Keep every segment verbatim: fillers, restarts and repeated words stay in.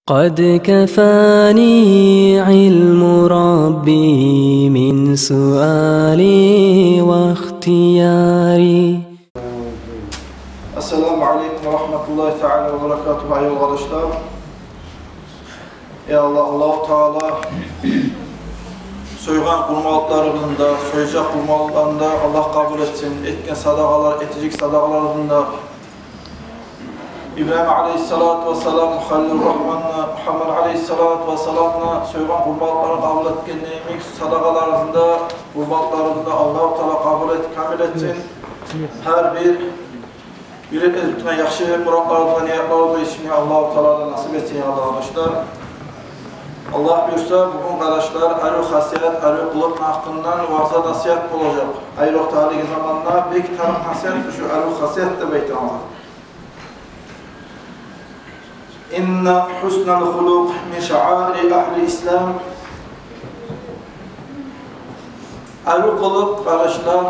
قد كفاني علم ربي من سؤالي واختياري. Ассаламу алейкум ва рагьматуллагьи таала ва баракатугьу, аявлу къардашлар. Я Аллагь, Аллагьу Таала сойгъан къурманлыкъларын да, сойжакъ къурманлыкъларын да Аллагь къабул этсин. Этген садагъалар, этежек садагъаларын да. Ибрагьим алейгьиссалату вассалам, Халилур Рагьманны, Мугьаммад алейгьиссалату вассаламны сойгъан къурманлыкъларын къабул этгени йимик, садагъаларын да, къурманлыкъларын да Аллагьу Таала къабул этип, камил этсин. Гьар бир юрекде тутгъан яхшы муратларыбызгъа, ниятларыбызгъа етишмеге Аллагьу Таала насип этсин, я Аллагь, къардашлар. Аллагь буюрса, бугюн, къардашлар, арив хасият, арив къылыкъны гьакъындан ваъза-насигьат болажакъ. Айрокъда гьалиги заманда бек тарыкъ насигьат шу арив хасият деп айтаман. إن حسن الخلق من شعائر أهل الإسلام. Арив къылыкъ, къардашлар,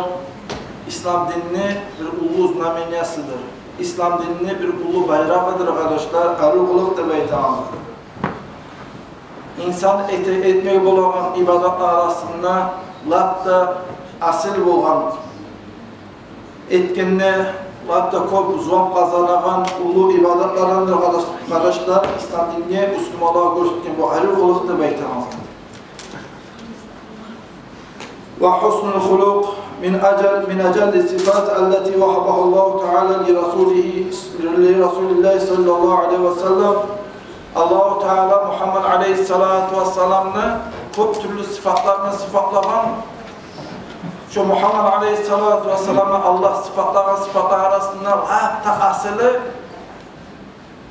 ислам динни бир уллу знамениясыдыр. Ислам динни бир уллу байрагъыдыр, къардашлар, арив къылыкъ деп айтагъан. Инсан эте-, этмеге болагъан ибадатлар арасында лап да асил болгъан, этгенде лап да кёп зувап къазанагъан уллу ибадатлардандыр, къардаш-, къардашлар, ислам динге, бусурманлагъа гёрсетген бу арив къылыкъ деп айтагъан. وحسن الخلق من أجل، من أجل الصفات التي وهبها الله تعالى لرسوله، لرسول الله صلى الله عليه وسلم. Аллагьу Таала Мугьаммад алейгьиссалату вассаламны кёп тюрлю сыфатларына сыфатлагъан. Шо Мугьаммад алейгьиссалату вассаламны Аллагь сыфатлагъан сыфатлар арасында лап да асили,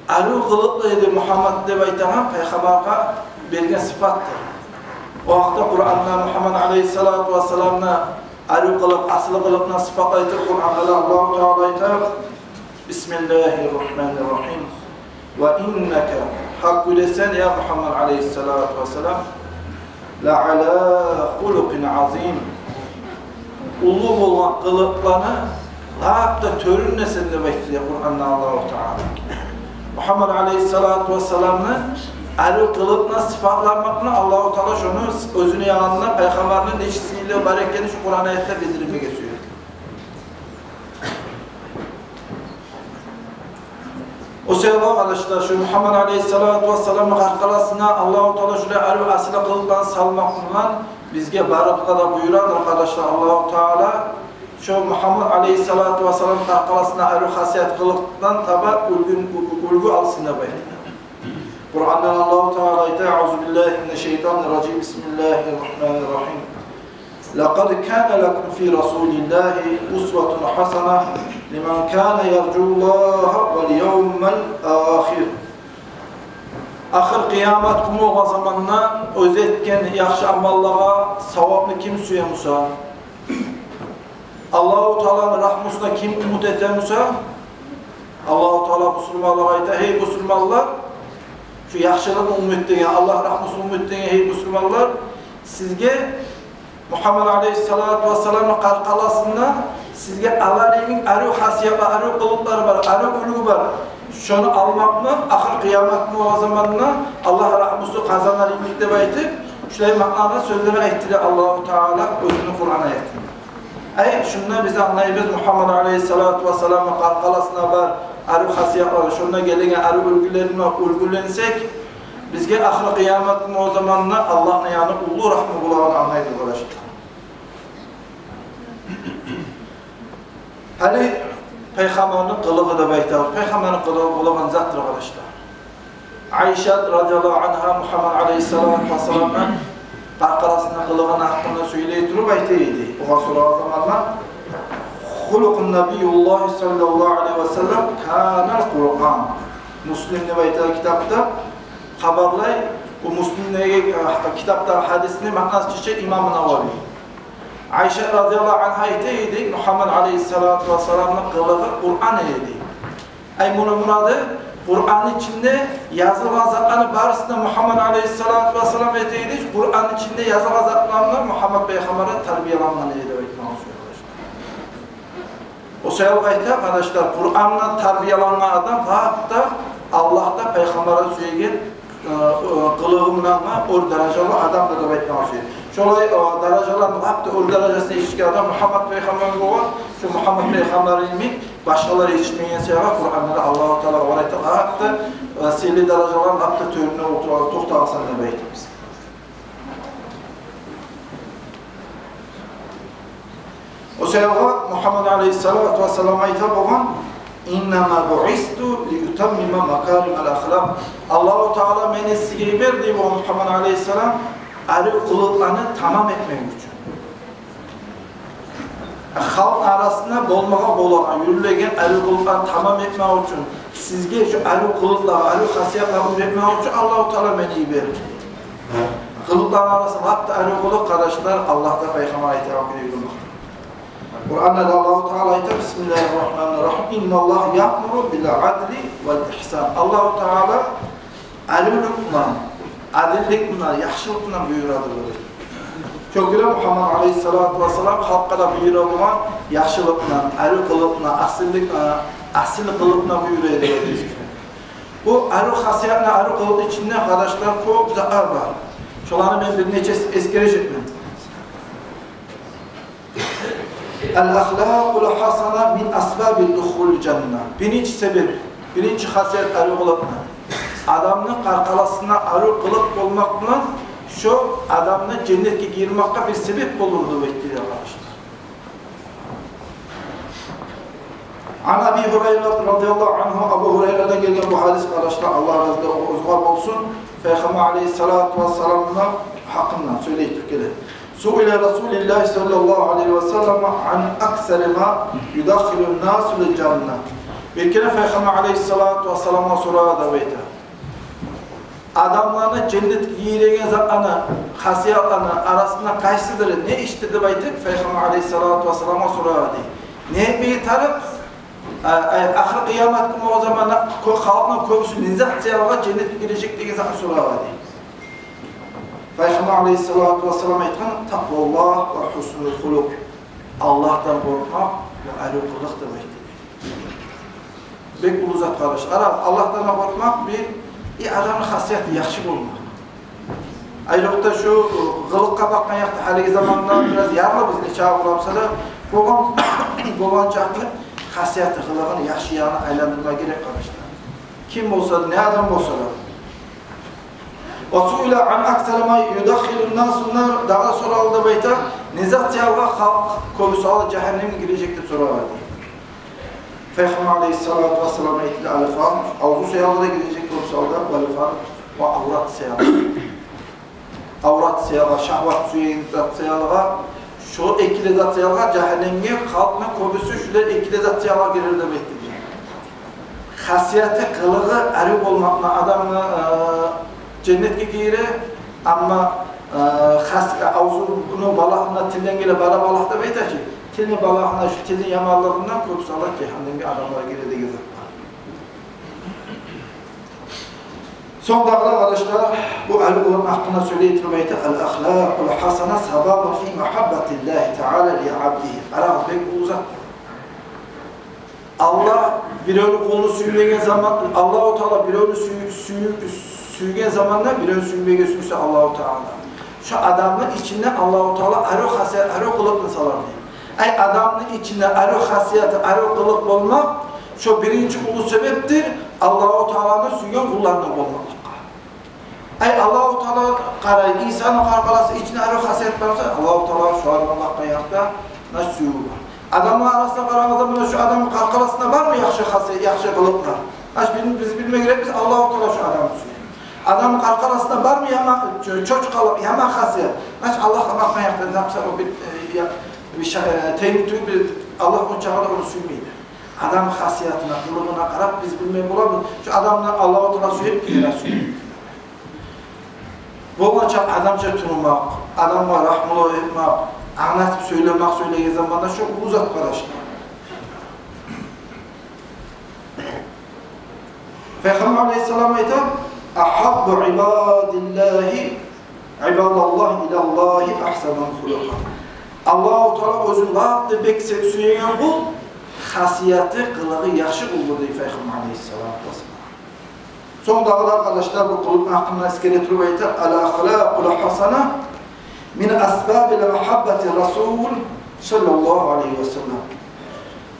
арив къылыкълы эди Мугьаммад деп айтагъан пайхаммаргъа берген сыфатдыр. О гьакъда Къуранда Мугьаммад алейгьиссалату вассаламны арив къылыкъ, асили къылыкъны сыфатлай туруп, Къуранда Аллагьу Таала айта: بسم الله الرحمن الرحيم. وإنك, гьакъ кюйде сен, я Мугьаммад алейгьиссалату вассалам, لعلى خلق عظيم. Уллу болгъан къылыкъланы лап да тёрюнде сен деп айтды Къуранда Аллагьу Таала. Мугьаммад алейгьиссалату вассаламны арив къылыкъны сыфатламакъны Аллагьу Таала шону оьзюню янында пайхаммарны нечик сыйлы бар экенин шу Къуран аятда билдирмеге сюе. О саялы, къардашлар, шу Мугьаммад алейгьиссалату вассаламны къаркъарасына Аллагьу Таала шулай арив асили къылыкъланы салмакъ булан бизге барыбызгъа да буюрадыр, къардашлар, Аллагьу Таала шу Мугьаммад алейгьиссалату вассаламны къаркъарасына арив хасият къылыкъдан таба уьлгю, уьлгю алсын деп айта. Къуранда Аллагьу Таала айта: أعوذ بالله من الشيطان الرجيم. بسم الله الرحمن الرحيم. لقد كان لكم في رسول الله أسوة حسنة لمن كان يرجو الله واليوم الآخر. Ахыр къыямат гюн болгъан заманда оьзю этген яхшы амаллагъа савапны ким сюе буса, Аллагьу Тааланы рагьмусуна ким умут эте буса, Аллагьу Таала бусурманлагъа айта: гьей бусурманлар, шу яхшылыкъны умут этеген, Аллагь рагьмусун умут этеген, гьей бусурманлар, сизге Мугьаммад алейгьиссалату вассаламны къаркъарасында сизге алар йимик арив хасиятлар, арив къылыкълар бар, арив уьлгю бар. Шону алмакъны, ахыр къыямат гюн болгъан заманда Аллагь рагьмусу къазанар йимик деп айтып, шулай маъналы сёзлени айтды Аллагьу Таала оьзюню Къуран аятында. Ай, шунда биз англайбыз, Мугьаммад алейгьиссалату вассаламны къаркъарасында бар арив хасиятлары, шонда гелеген арив уьлгюлер булан уьлгюленсек, бизге ахыр къыямат гюн болгъан заманда Аллагьны яны уллу рагьму болагъанын англайбыз, къардашлар. Гьали пайхаммарны къылыгъы деп айтабыз. Пайхаммарны къылыгъы болагъан затдыр, къардашлар. Айшат радияллагьу ангьа Мугьаммад алейгьиссалату вассаламны къаркъарасында къылыгъыны гьакъында сёйлей туруп айта эди. Огъар сорагъан заманда: خلق نبي الله صلى الله عليه وسلم كان القرآن. Муслим деп айтагъан китапда хабарлай, бу Муслимдеги, э, китапдагъы гьадисни маънасын чече имам Навави. Айшат радияллагьу ангьа айта эди: Мугьаммад алейгьиссалату вассаламны къылыгъы Къуран эди. Ай, муну мурады, Къуранны ичинде язылгъан затланы барысын да Мугьаммад алейгьиссалату вассалам эте эди, Къуранны ичинде язылгъан затланы Мугьаммад пайхаммар тарбиялангъан эди деп айтмагъа сюе, къардашлар. О саялы айта, къардашлар, Къурандан тарбиялангъан адам лап да Аллагь да, пайхаммар да сюеген э, э, къылыгъы булан оьр даражалы адамдыр деп айтмакъ учун. Шолай, э, даражаланы лап да оьр даражасына етишген адам Мугьаммат пайхаммар болгъан. Шо Мугьаммат пайхаммар йимик башгъалар етишмеген саялы Къуранда да Аллагьу Таала олай айта, лап да, э, сыйлы даражаланы лап да тёбюнде олтургъан, токътагъансан деп айта. О саялы Мугьаммат алейгьиссалату вассалам айта болгъан: «Иннама буъисту лиутаммима макаримал ахлакъ». Аллагьу Таала мени сизге йиберди, дей Мугьаммат алейгьиссалам, арив къылыкъланы тамам этмек учун. Халкъ арасында болмагъа болагъан, юрюлеген арив къылыкъланы тамам этмек учун, сизге шу арив къылыкълагъа, арив хасиятланы уьйретмек учун Аллагьу Таала мени йиберди. Къылыкъланы арасында лап да арив къылыкъ, къардашлар, Аллагьдан пайхаммар айтагъан кюйде юрюмек. Къуранда да Аллагьу Таала айта: «Бисмиллагьи ррагьмани ррагьим. Инналлагьа яъмуру бил адли вал игьсан». Аллагьу Таала аривлюк булан, адиллик булан, яхшылыкъ булан буюрады, дей. Шо гёре Мугьаммат алейгьиссалату вассалам халкъгъа да буюра болгъан яхшылыкъ булан, арив къылыкъ булан, асиллик, э, асил къылыкъ булан буюра эди, дей. Бу арив хасиятны, арив къылыкъны ичинде, къардашлар, кёп затлар бар. Шоланы мен бир нечесин эсгережекмен. Ал-ахлакъул хасана мин асбаби духулил жанна. Биринчи себеп, биринчи хасият, арив къылыкъны, адамны къаркъарасына арив къылыкъ болмакъ булан шо адамны женнетге гирмекге бир себеп болур деп айтды, дей, къардашлар. Ан Аби Гьурайра радияллагьу ангьу, Абу Гьурайрадан гелген бу гьадис, къардашлар, Аллагь рази, оьзюне болсун, Пайхаммар алейгьиссалату вассаламны гьакъында сёйлей туруп геле. Суила Расулуллагь саллаллагьу алайгьи ва саллам ан аксари ма юдаххилун насу лил жанна. Бир керен Пайхаммар алейгьиссалату вассаламгъа сорагъан деп айта. Адамланы женнетге гийиреген затланы, хасиятланы арасында къайсыдыр, не ишдир деп айтып, Пайхаммар алейгьиссалату вассаламгъа сорагъан дей. Не этмеге тарыкъ? А, а, ахыр къыямат гюн болгъан заманда кё-, халкъны кёбюсю не зат саялы женнетге гирежек деген затны сорагъан дей. Пайхаммар алейгьиссалату вассалам айтгъан: «Такъваллагь ва гьуснул хулукъ». Аллагьдан къоркъмакъ ва арив къылыкъ деп айтды. Бек уллу зат, къардашлар. Ара, Аллагьдан къоркъмакъ бир, и, адамны хасияты яхшы болмакъ. Айрокъда шу, э, къылыкъгъа бакъгъан якъда гьалиги заманда бираз ярлыбыз, нечакъы къураса да, болгъан, болгъан чакъы хасияты, къылыгъын яхшы ягъына айландырма герек, къардашлар. Ким болса да, не адам болса да. Ва суила ан аксари ма юдаххилун насу нар, дагъы соралды деп айта, не зат саялы халкъ кёбюсю жагьаннемге гирежек деп сорагъан дей. Пайхаммар алейгьиссалату вассалам айтды: «Ал-фам», авзу саялы да гирежек кёбюсю, «вал фарж», ва аврат саялы. Аврат саялы, шагьват сюеген зат саялы, шо эки де зат саялы жагьаннемге халкъны кёбюсю шулар эки де зат саялы гирер деп айтды дей. Хасияты, къылыгъы арив болмакъ булан адам, э, женнетге гире, амма, э, хас-, авзуну балагьындан тилден геле бара балагь деп айта чы. Тилни балагьындан, шу тилни яманлыгъындан кёбюсю жагьаннемге адамлар гире деген зат бар. Сонг дагъы да, къардашлар, бу арив къылыкъны гьакъында сёйлей туруп айта: «Ал-ахлакъул хасана сабабун фи магьаббатиллагьи таала ли абдигьи». Къарагъыз, бек уллу зат. Аллагь биревню къулун сюймеген заман, Аллагьу Таала биревню сюй-, сюй-, сюйген заманда, биревню сюймеге сюйсе Аллагьу Таала, шо адамны ичинде Аллагьу Таала арив хасият, арив къылыкъны салар дей. Ай, адамны ичинде арив хасияты, арив къылыкъ болмакъ, шо биринчи уллу себепдир Аллагьу Тааланы сюйген къулларындан болмакълыкъгъа. Ай, Аллагьу Таала къарай, инсанны къаркъарасы ичинде арив хасият бар буса, Аллагьу Таала шоланы бакъгъан якъда муна сюювю бар. Адамлар арасында къарагъанда, муна шу адамны къаркъарасында бармы яхшы хасият, яхшы къылыкълар? Значит, биз, биз билме герекбиз, Аллагьу Таала шу адамны сюе. Адамны къаркъарасында бармы яман, чо-, чочкъалыкъ, яман хасият? Значит, Аллагьгъа бакъгъан якъда напса, о бир, э, я, бир ша-, э, тенги тюгюл, бир Аллагь ончакъы да ону сюймейди. Адам хасиятына, къылыгъына къарап биз билме болабыз, шу адамны Аллагьу Таала сюе, яда сюймей. Болгъанча адамча турмакъ, адамгъа рагьмулу этмек, англатып сёйлемек, сёйлеген заманда шо уллу зат, къардашлар. Пайхаммар алейгьиссалам айта: «Агьаббу ибадиллагьи, ибадаллагьи илаллагьи агьсанугьум хулукъан». Аллагьу Таала оьзю лап да бек сю-, сюеген къул хасияты, къылыгъы яхшы къулдур дей Пайхаммар алейгьиссалату вассалам. Сонг дагъы да, къардашлар, бу къылыкъны гьакъында эсгере туруп айта: «Ал-ахлакъул хасана мин асбабил магьаббати расул саллаллагьу алайгьи ва саллам».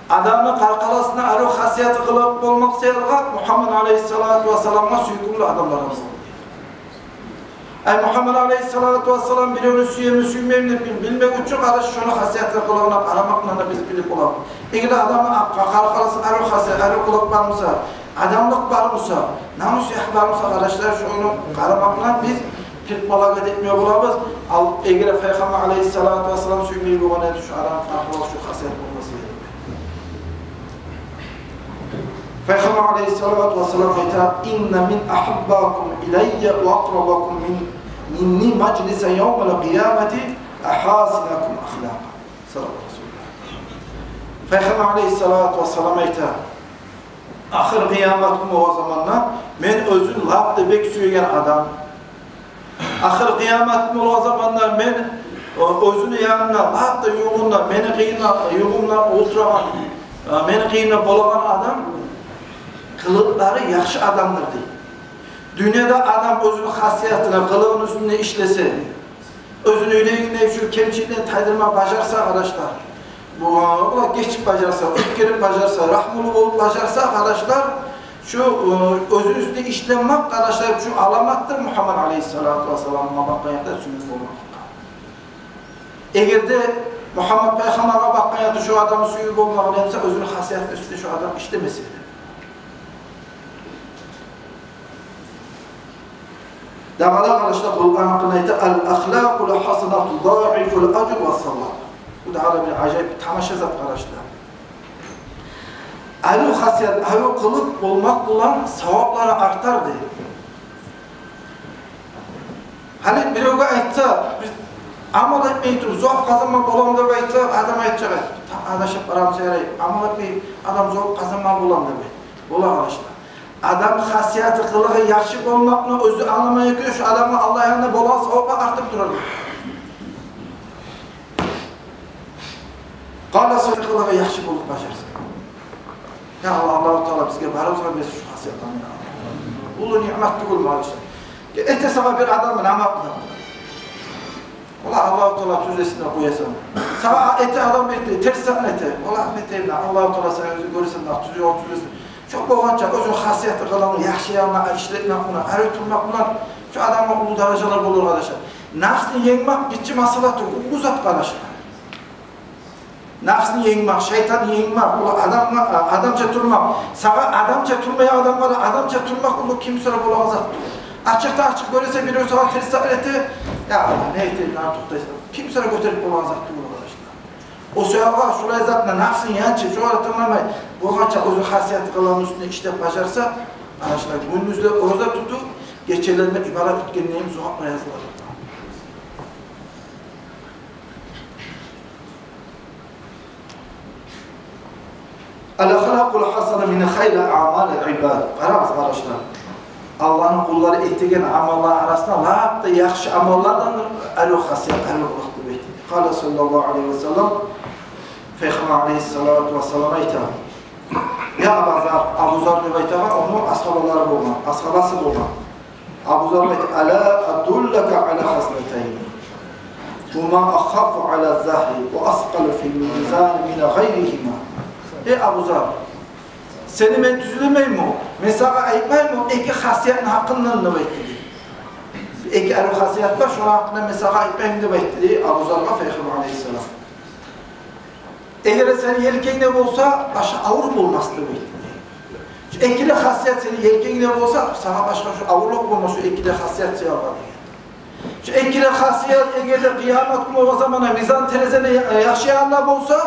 Адамны къаркъарасында арив хасияты, къылыкъ болмакъ саялы Мугьаммад алайгьиссалату вассаламгъа сюйкюмлю адамлардан болду. Ай, Мугьаммад алайгьиссалату вассалам биревню сюемен, сюймеймен деп бил-, билмек учун, къардашлар, шону хасиятына, къылыгъына къарамакъ булан да биз билип боламыз. Эгер де адамны къа-, къаркъарасында арив хасият, арив къылыкъ бармы буса, адамлыкъ бармы буса, намус-гьая бармы буса, къардашлар, шону къарамакъ булан биз пирт балагьат этмеге болабыз. Ал эгер де Пайхаммар алайгьиссалату вассалам сюймей болгъан эди, шу адамны къаркъарасында шу хасият болмас эди. Пайхаммар алайгьиссалату вассалам айта: «Инна мин ахаббакум илаййа ва акърабакум мин, минни мажлисан явмал къиямати ахасинакум ахлакъа». Садакъа расулуллагь. Пайхаммар алайгьиссалату вассалам айта: «Ахыр къиямат гюн болгъан заманда мен оьзюм лап да бек сюеген адам, ахыр къиямат гюн болгъан заманда мен, о, оьзюню янында лап да ювугъунда, мени къырыйымда, ювугъунда олтурагъан, э, мени къырыйымда болагъан адам къылыкълары яхшы адамдыр», — дей. Дюньяда адам оьзюню хасиятына, къылыгъыны уьстюнде ишлесе, оьзюню юрегиндеги шу кемчиликни тайдырма бажарса, къардашлар, бу, олай гечип бажарса, оьтгерип бажарса, рагьмулу болуп бажарса, къардашлар, шу, э, оьзюню уьстюнде ишлемек, къардашлар, шу аламатдыр Мугьаммад алайгьиссалату вассаламгъа бакъгъан якъда сюйгюн болмакъгъа. Эгер де Мугьаммад пайхаммаргъа бакъгъан якъда шу адамны сюйгюн болмагъан эсе, оьзюню хасиятыны уьстюнде шу адам ишлемес эди. Дагъы да, къардашлар, Къуран гьакъында айта: «Ал-ахлакъул хасанату тудагъифул ажр ва саваб». Бу дагъы да бир ажайып, тамаша зат, къардашлар. Арив хасият, арив къылыкъ болмакъ булан саваплары артар, дей. Гьали биревге айтса, бир амал этмей туруп, зувап къазанма боламан деп айтса, адам айтажакъ: «Та-, адашып бараман, сен ярай, амал этмей адам зувап къазанма боламан», — деп айта. Бола, къардашлар. Адам хасияты, къылыгъы яхшы болмакъны оьзю англамай экен, шу адамгъа Аллагь янында болагъан саваплар артып турар. Къала саваплары яхшы болуп бажарса. Я Аллагь, Аллагьу Таала бизге барыбызгъа берсин шу хасиятланы, я Аллагь. Уллу ниъмат тюгюлмю, къардашлар? Эте сагъа бир адам намаз къыла. Валлагь, Аллагьу Таала тюзлесин деп къоясан. Сагъа эте адам бир де терс затны эте. Валлагь, не этейим, Аллагьу Таала сагъа оьзю гёресен, тюз ёл тюзлесин. Шо болгъанча оьзюню хасияты, къылыгъын яхшы янына ишлетмек булан, арив турмакъ булан шу адамгъа уллу даражалар болур, къардашлар. Напсны енгмек гиччи масъала тюгюл, уллу зат, къардашлар. Напсны енгмек, шайтанны енгмек, ол адамгъа, адамча турмакъ. Сагъа адамча турмайгъан адамгъа да адамча турмакъ, ол кимсара болагъан зат тюгюл. Ачыкъдан ачыкъ гёресе, бирев сагъа терс зат эте, я Аллагь, не этейим, не токътайсам. Кимсара гётерип болагъан зат тюгюл, къардашлар. О саялы шулай затны, напсын янчып, шоланы тынгламай, болгъанча оьзю хасияты, къылыгъыны уьстюнде ишлеп бажарса, къардашлар, гюндюзлер ораза тутуп, гечелер де ибадат этгендейин зувап язылар. Ал-ахлакъул хасана мин хайри аъмалил ибад. Къарагъыз, къардашлар. Аллагьны къуллары этеген амаллар арасында лап да яхшы амаллардандыр арив хасият, арив къылыкъ деп айта. Къала саллаллагьу алайгьи ва саллам, Пайхаммар алайгьиссалату вассалам айта: «Я Аба Зар», Абу Зар деп айтагъан, ону асгьабалары болгъан, асгьабасы болгъан. Абу Зар айта: «Ала адуллака ала хаслатайни, гьума ахаффу ала ззагьри ва аскъалу фил мизани мин гъайригьима». Эй Абу Зар, сени мен тюзлемейми? Мен сагъа айтмаймы эки хасиятны гьакъындан деп айтды, дей. Эки арив хасият бар, шону гьакъындан мен сагъа айтмаймы деп айтды, дей, Абу Заргъа Пайхаммар алайгьиссалам. Эгер де сени елкенгде болса, башгъа авур болмас деп айтды. Шу эки де хасият сени елкенгде болса, сагъа башгъа шу авурлукъ болмас, шу эки де хасият саялы деген. Шу эки де хасият эгер де къыямат гюн болгъан заманда мизан терезени я-, яхшы янында болса,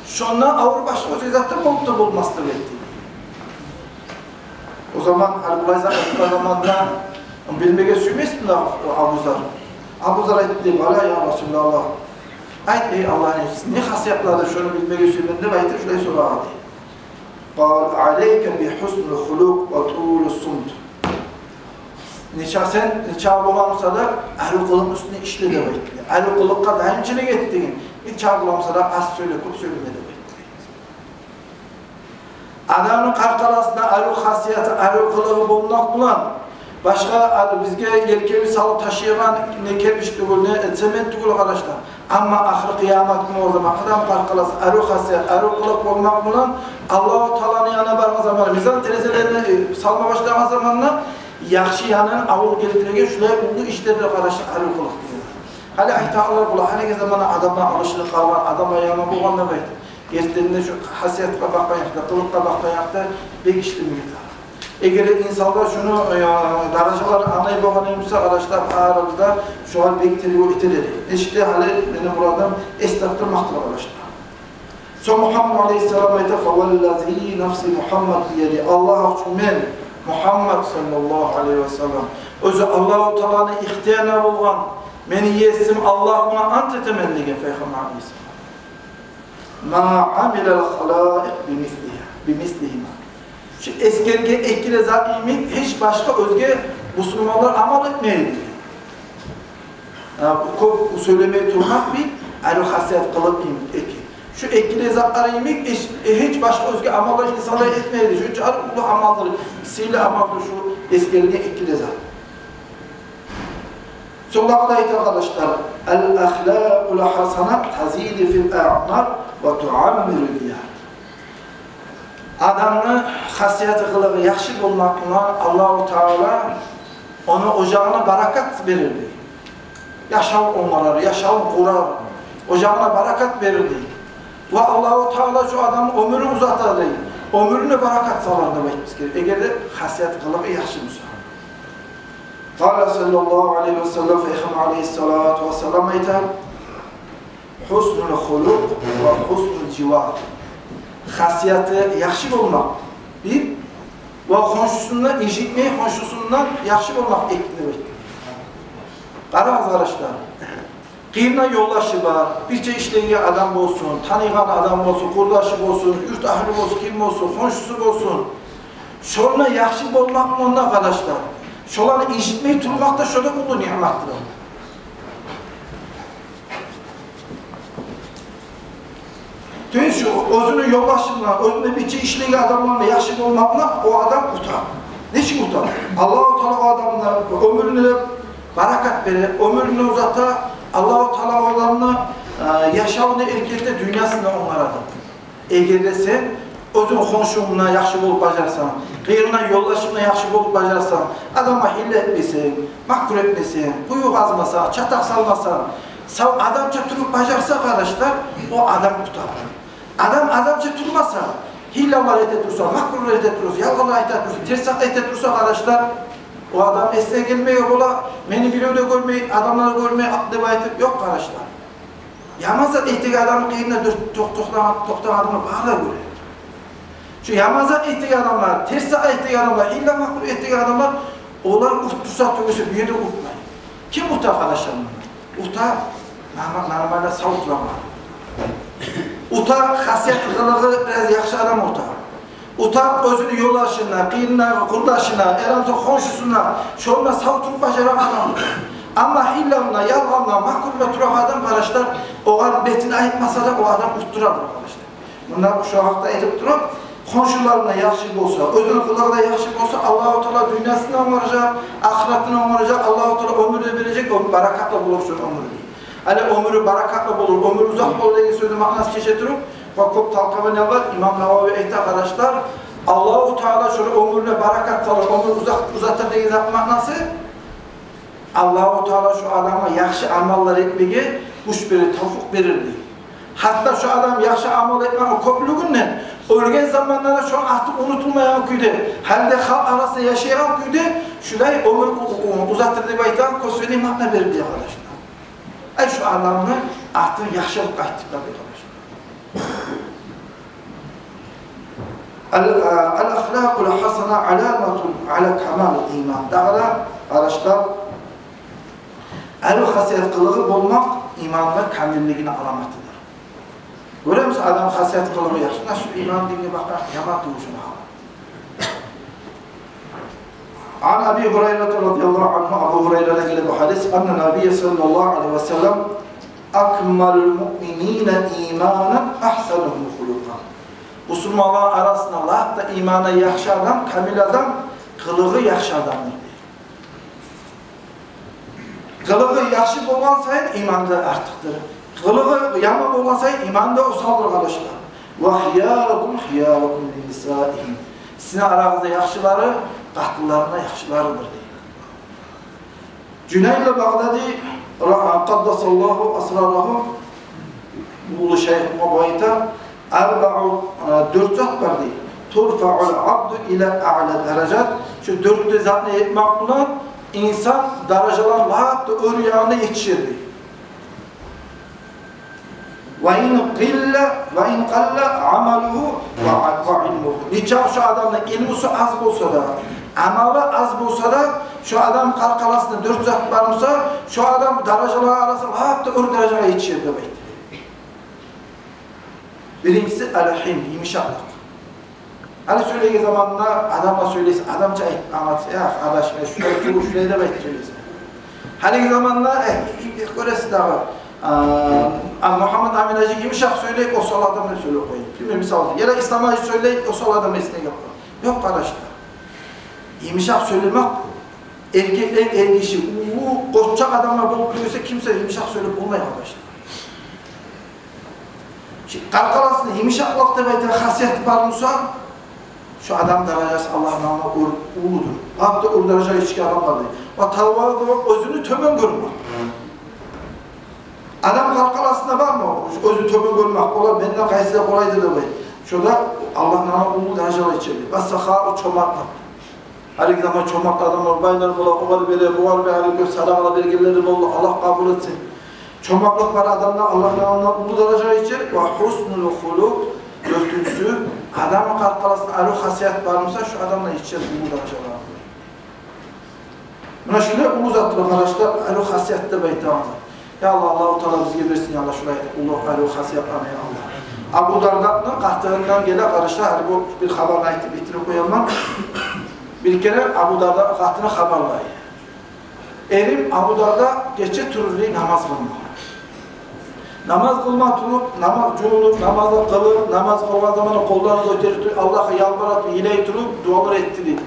шондан авур башгъа оьзге зат да болуп да болмас деп айтды. О заман гьали булай зат айтгъан заманда билмеге сюймесми Абу Зар? Абу Зар айтды: «Бала, я Расулаллагь». Айт, эй Аллагьны элчиси, не хасиятлардыр, шону билмеге сюемен деп айтып, шулай сорагъан, дей. Къала: «Алайка би хьуснил хулукъ ва тулис сумт». Нечакъы сен, нечакъы боламыса да, арив къылыкъны уьстюнде ишле деп айтды. Арив къылыкъгъа даимчилик эт деген. Нечакъы боламыса да, аз сёйле, кёп сёйлеме деп айтды. Адамны къаркъарасында арив хасияты, арив къылыгъы болмакъ булан башгъа ар-, бизге елкебиз салып ташыйгъан не кирпич тюгюл, не цемент тюгюл, къардашлар. Амма ахыр къыямат гюн о заман адам къаркъарасы арив хасият, арив къылыкъ болмакъ булан Аллагьу Тааланы янына баргъан заманда, мизан терезелерине, э, салма башлагъан заманда яхшы янын авур гелтиреген шулай уллу ишлердир, къардашлар, арив къылыкъ деген. Гьали айталар, булар гьалиги заманда адамлар алышынып къалгъан, адамлар яман болгъан деп айтып. Гертиден де, шу хасиятгъа бакъгъан якъда, къылыкъгъа бакъгъан якъда бек ишлемеге тарыкъ. Эгер де инсанлар шуну, э, даражаларын англай болгъан эди буса, къардашлар, арабызда шогъар бек тергев этер эди. Нечик де гьали мени буладан эс тапдырмакъдыр, къардашлар. Сонг Мугьаммат алейгьиссалам айта: «Фаваллази нафси Мугьаммад биядигьи». Аллагь учун, мен, Мугьаммат саллаллагьу алайгьи ва саллам, оьзю Аллагьу Тааланы ихтиярында болгъан мени есим Аллагь булан ант этемен деген Пайхаммар алейгьиссалам. «Ма амилал халаикъ бимислигьа, бимислигьима». Шу эсгерген эки де зат йимик гьеч башгъа оьзге бусурманлар амал этмейди. Гьа, бу кёп сёйлемей турмакъ бир, арив хасият, къылыкъ йимик эки. Шу эки де затлар йимик гьеч, гьеч башгъа оьзге амаллар инсанлар этмейди. Шунча уллу амалдыр, сыйлы амалдыр шу эсгерген эки де зат. Сонг дагъы да айта, къардашлар: «Ал ахлакъул хасана тазиду фил аъмар ва туаммиру дияр». Адамны хасияты, къылыгъы яхшы болмакъ булан Аллагьу Таала ону ожагъына баракат берер дей. Яшав онгарар, яшавун къурар, ожагъына баракат берер дей. Ва Аллагьу Таала шу адамны оьмюрюн узатар дей. Оьмюрюне баракат салар деп айтмагъа герек, эгер де хасият, къылыгъы яхшы буса. Къала саллаллагьу алайгьи ва саллам, Пайхаммар алайгьиссалату вассалам айта: «Хуснул хулукъ ва хуснул живар». Хасияты яхшы болмакъ бир, ва хоншусундан инжитмей, хоншусундан яхшы болмакъ эки деп айта. Къарагъыз, къардашлар. Къырыйында ёлдашы бар, бирче ишлейген адам болсун, таныйгъан адам болсун, къурдашы болсун, юрт агьлю болсун, ким болсун, хоншусу болсун. Шондан яхшы болмакъ мунда, къардашлар. Шоланы инжитмей турмакъ да шо да уллу ниъматдыр. Тюз шу оьзюню ёлдашындан, оьзюнде бирче ишлейген адамлардан яхшы болмакъ булан о адам утар. Нечик утар? Аллагьу Таала о адамны оьмюрюне баракат бере, оьмюрюн узата, Аллагьу Таала о адамны, э, яшавун эркин эте, дюньясын да онгарады. Эгер де сен оьзюнг хоншунг булан яхшы болуп бажарсанг, къырыйынгдагъы ёлдашынг булан яхшы болуп бажарсанг, адамгъа гьилла этмесенг, макру этмесенг, къую къазмасанг, чатакъ салмасанг, сав адамча туруп бажарса, къардашлар, о адам утар. Адам адамча турмаса, гьиллалар эте турса, макрулар эте турса, ялгъанлар айта турса, терс зат эте турса, къардашлар, о адам эсине гелмеге бола, мени бирев де гёрмей, адамлар да гёрмей деп айтып, ёкъ, къардашлар. Яман зат этеген адамны къырыйында ток-, токътагъан, токътагъан адамлар бары да гёре. Шу яман зат этеген адамлар, терс зат этеген адамлар, гьилла, макру этеген адамлар, олар утдурса тюгюл, бир ерде утмай. Ким ута, къардашлар, мунда? Ута норма-, нормально сав турагъан. Ута хасият, къылыгъы бираз яхшы адам ута. Ута оьзюню ёлдашына, къырыйындагъы къурдашына, ярамаса хоншусуна, шонда сав туруп бажарагъан адам. Амма гьилла булан, ялгъан булан, макру булан турагъан адам, къардашлар, огъар бетин айтмаса да, о адам утдурадыр, къардашлар. Мунда шу гьакъда айтып туруп, хоншуларына яхшы болса, оьзюню къылыгъы да яхшы болса, Аллагьу Таала дюньясын да онгаражакъ, ахыратын да онгаражакъ, Аллагьу Таала оьмюр де бережек, оьмюр баракатлы болур шону оьмюрю. Гьали оьмюрю баракатлы болур, оьмюр узакъ болур деген сёзню маънасын чече туруп, ва кёп талкъаман яллар, имам Навави айта, къардашлар, Аллагьу Таала шону оьмюрюне баракат салар, оьмюр узакъ, узатар деген затны маънасы, Аллагьу Таала шу адамгъа яхшы амаллар этмеге гюч берер, тавфикъ берер дей. Гьатта шу адам яхшы амал этмеге кёплюгюнден оьлген заманда да шону аты унутулмайгъан кюйде, гьали де халкъ арасында яшайгъан кюйде, шулай оьмюр у-, у-, узатыр деп айтагъан кёп сёйлей маъна берди, къардашлар. Ай, шу адамны атын яхшы къылып айтып да, къардашлар. Ал-, а, ал-ахлакъул хасана аламатун ала камалил иман. Дагъы да, къардашлар, арив хасият, къылыгъы болмакъ иманны камиллигини аламатыдыр. Гёремисиз, адам хасият, къылыгъы яхшы, муна шу иман динге бакъгъан яман тюгюл шуну гьалы. Ан Аби Гьурайрата радияллагьу ангьу, Абу Гьурайрадан геле бу гьадис, анна набийя саллаллагьу алайгьи ва саллам акмалул муъминина иманан ахсанугьум хулукъан. Бусурманлар арасында лап да иманы яхшы адам, камил адам, къылыгъы яхшы адамдыр дей. Къылыгъы яхшы болгъан сайын иманы да артыкъдыр. Къылыгъы яман болгъан сайын иманы да осалдыр, къардашлар. «Ва хиярукум хиярукум ли нисаихим». Сизин арагъызда яхшылары къатынларына яхшыларыдыр дей. Жунайд ал-Багъдади, ра-, къаддасаллагьу асрарагьу, уллу шайых, о айта: «Арбаъу», э, дёрт зат бар дей. «Турфаъул абду ила аъла даражат». Шу дёрт де затны этмек булан инсан даражалар лап да оьр ягъына етишер дей. «Ва ин къилла, ва ин къалла амалугьу ва, ва илмугьу». Нечакъы шу адамны илмусу аз болса да, амалы аз болса да, шу адам къаркъарасында дёрт зат бар буса, шу адам даражалар арасында лап да оьр даражагъа етишер деп айтды. Биринчиси аль-гьилм, йымышакълыкъ. Гьали сёйлейген заманда адамгъа сёйлейсен, адамча айтып англатса: «Я, къардаш, мен шулай, шулай», — деп айтып сёйлейсен. Гьалиги заманда, э, э, э, гёресиз дагъы, а, а, Мугьаммат Амин-гьажи йымышакъ сёйлей, осал адам деп сёйлеп къоя. Билмеймен, мисал, яда Ислам-гьажи сёйлей, осал адам эсине гелип къоя. Ёкъ, къардашлар. Йымышакъ сёйлемек, эркек, эр, эркиши, уллу, къоччакъ адамлар болуп турса, кимсе йымышакъ сёйлеп болмай, къардашлар. Шу къаркъарасында йымышакълыкъ деп айтагъан хасияты бар буса, шу адам даражасы Аллагьны алдында уллу, уллудур. Лап да уллу даражагъа етишген адам бар дей. Ва тавазу, оьзюн тёбен гёрмек. Адам къаркъарасында бармы оьзюн тёбен гёрмек, олар менден къайсы да къолайдыр деп айта. Шо да Аллагьны алдында уллу даражагъа етишер дей. Ва сахау, чомартлыкъ. Гьалиги заман чомарт адамлар, байлар бола, огъар бере, бугъар бере, гьали кёп садагъа да бергенлери болду, Аллагь къабул этсин. Чомартлыкъ бар адамлар Аллагьны алдында уллу даражагъа етишер. Ва гьуснул хулукъ, дёртюнчюсю, адамны къаркъарасында арив хасият бар буса, шу адам да етишер уллу даражалагъа. Муна шулай уллу затдыр, къардашлар, арив хасият деп айтагъан зат. Я Аллагь, Аллагьу Таала бизге берсин, я Аллагь, шулай уллу арив хасиятланы, я Аллагь. Абу Дарданы къатынындан геле, къардашлар, гьали бу бир хабарны айтып битирип къояман. Бир керен Абу Дарданы къатыны хабарлай: «Эрим Абу Дарда гече турур дей намаз къылма. Намаз къылма туруп, намаз жувунуп, намаз да къылып, намаз къылгъан заманда къолларын гётерип туруп, Аллагьгъа ялбарып, йылай туруп, дуалар этди», — дей.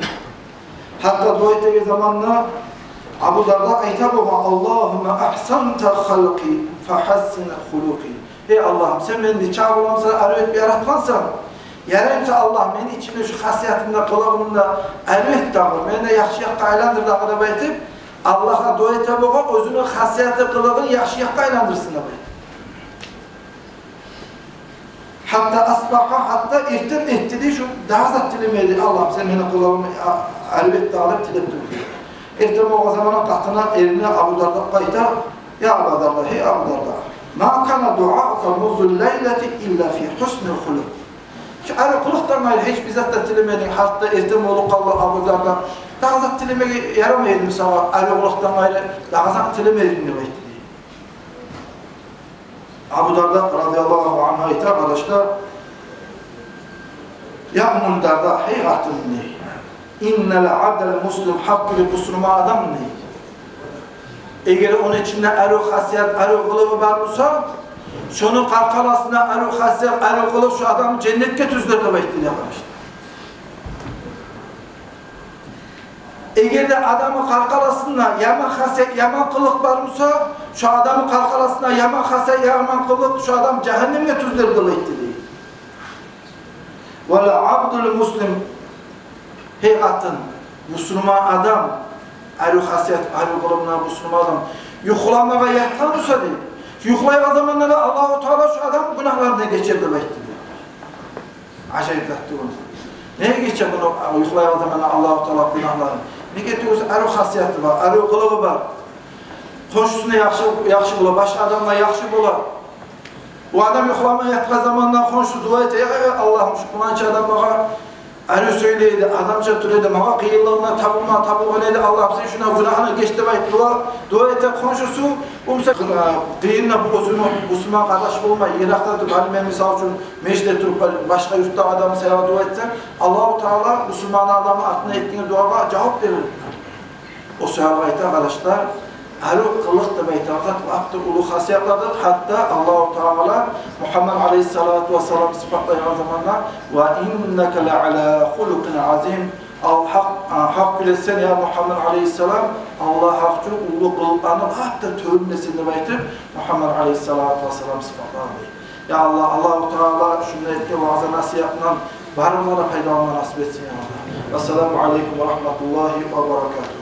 Гьатта дуа этеген заманда Абу Дарда айта болгъан: «Аллагьумма агьсанта халкъи, фагьассин хулукъи». «Гьей Аллагьым, сен мени нечакъы боламысан арив этип яратгъансан. Ярай буса, Аллагь, мени ичимде шу хасиятымда, къылыгъымда арив эт дагъы, мени де яхшы якъгъа айландыр дагъы», — деп айтып, Аллагьгъа дуа эте болгъан, оьзюню хасияты, къылыгъын яхшы якъгъа айландырсын деп айтып. Гьатта асбагьа, гьатта эртен этди дей, шу дагъы зат тилемей дей: «Аллагьым, сен мени къылыгъымны а-, арив эт дагъы», — деп тилеп тура. Эртен болгъан заманда къатыны, эрини Абу Дардагъа айта: «Я Аба Дарда, гьей Абу Дарда, ма кана дуаука мунзу ллайлати илла фи гьуснил хулукъ». Шу арив къылыкъдан къайры гьеч бир зат да тилемединг, гьатта эртен болуп къалды, Абу Дарда. Дагъы зат тилемеге ярамай эдими сагъа, арив къылыкъдан къайры дагъы зат тилемединг, деп айтды дей. Абу Дарда радияллагьу ангьу айта, къардашлар: «Я Умму Дарда, гьей къатыным, — дей, — иннал абдал муслим, гьакъ бир бусурман адам, — дей, — эгер ону ичинде арив хасият, арив къылыгъы бар буса, шону къаркъарасында арив хасият, арив къылыкъ шу адамны женнетге тюзлер», — деп айтды дей, къардашлар. Эгер де адамны къаркъарасында яман хасият, яман къылыкъ бар буса, шу адамны къаркъарасында яман хасият, яман къылыкъ шу адамны жагьаннемге тюзлер деп айтды дей. «Вал абдул муслим», гьей къатын, бусурман адам, арив хасият, арив къылыгъы булан бусурман адам юхламагъа ятгъан буса дей, шу юхлайгъан заманда да Аллагьу Таала шу адамны гюнагьларындан гечер деп айтды дей. Ажайып зат тюгюлмю? Неге гече буну, а, юхлайгъан заманда Аллагьу Таала гюнагьларын? Неге тюгюл эсе, арив хасияты бар, арив къылыгъы бар. Хоншусуна яхшы, яхшы бола, башгъа адамгъа яхшы бола. Бу адам юхламагъа ятгъан заманда хоншусу дуа эте: «Я, я Аллагьым, шу паланча адам магъа арив сёйлей эди, адамча тура эди, магъа къыйынлыгъына табулма, табулгъан эди, Аллагьым, сен шуну гюнагьын геч», — деп айтып дуа, дуа эте хоншусу. Бу буса, а, къыйынына бу оьзюню бусурман къардаш болмай, йыракъда туруп, гьали мен, мисал учун, межитде туруп, башгъа юртдагъы адам саялы дуа этсем, Аллагьу Таала бусурман адамны артына этген дуагъа жавап берер. О саялы айта, къардашлар, Арив къылыкъ деп айтагъан зат лап да уллу хасиятладыр. Гьатта Аллагьу Таала Мугьаммад алейгьиссалату вассалам сыпатлайгъан заманда: «Ва иннака ла ала хулукъин азим». Ал гьакъ, а, гьакъ билесен, я Мугьаммад алейгьиссалам, Аллагь гьакъ чу уллу къылыкъланы лап да тёбюндесен деп айтып, Мугьаммад алейгьиссалату вассалам сыпатлады. Я Аллагь, Аллагьу Таала шунда этген ваъза-насигьатдан барыбызгъа да пайдаланма насип этсин, я Аллагь. Ассаламу алейкум ва рагьматуллагьи ва баракатугьу.